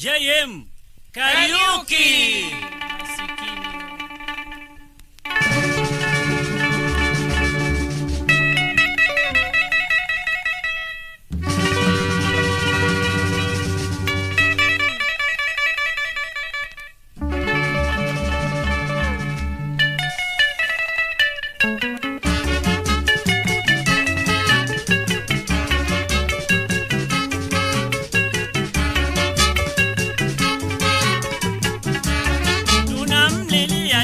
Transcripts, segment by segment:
JM Kariuki.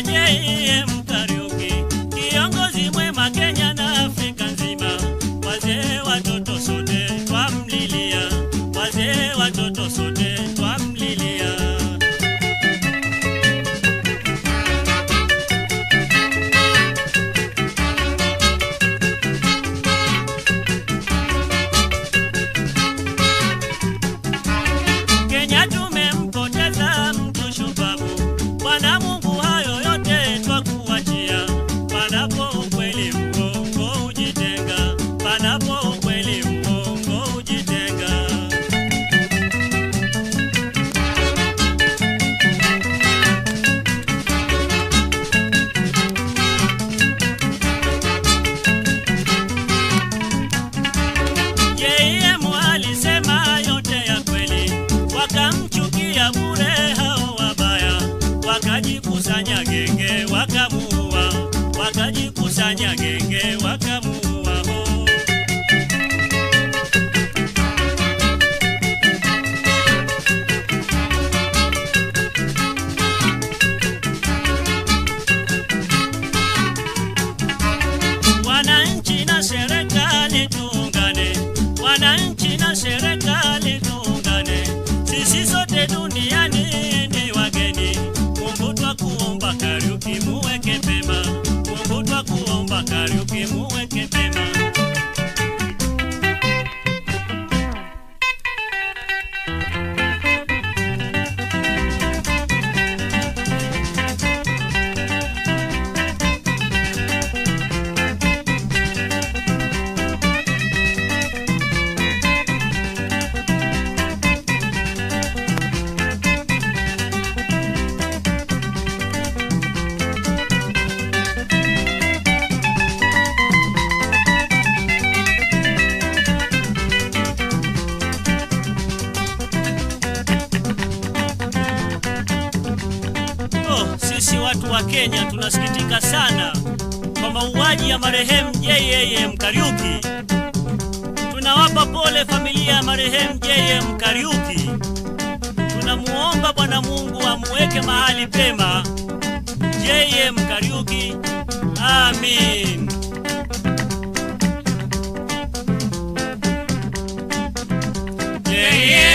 JM Kariuki, kiongozi mwema Kenya na Afrika nzima. Wazee watoto sote twamlilia, wazee watoto sote twamlilia. Kenya tumempoteza mtu shupavu, Bwana Mungu hayo yote twakuachia. Panapo ukweli uongo ujitenga, panapo ukweli uongo ujitenga. JM alisema yote ya kweli, wakamchukia bure hao wabaya, wakajikusanya genge wakamuua, wakajikusanya genge wakamuua ho. Wananchi na serikali tuungane, wananchi na serikali tuungane, sisi sote duniani ni wageni. Mungu twakuomba Kariuki muweke pema, Mungu twakuomba Kariuki muweke pema. Sisi watu wa Kenya tunasikitika sana kwa mauaji ya marehemu JM Kariuki. Tunawapa pole familia ya marehemu JM Kariuki. Tunamuomba Bwana Mungu amuweke mahali pema JM Kariuki. Amin. JM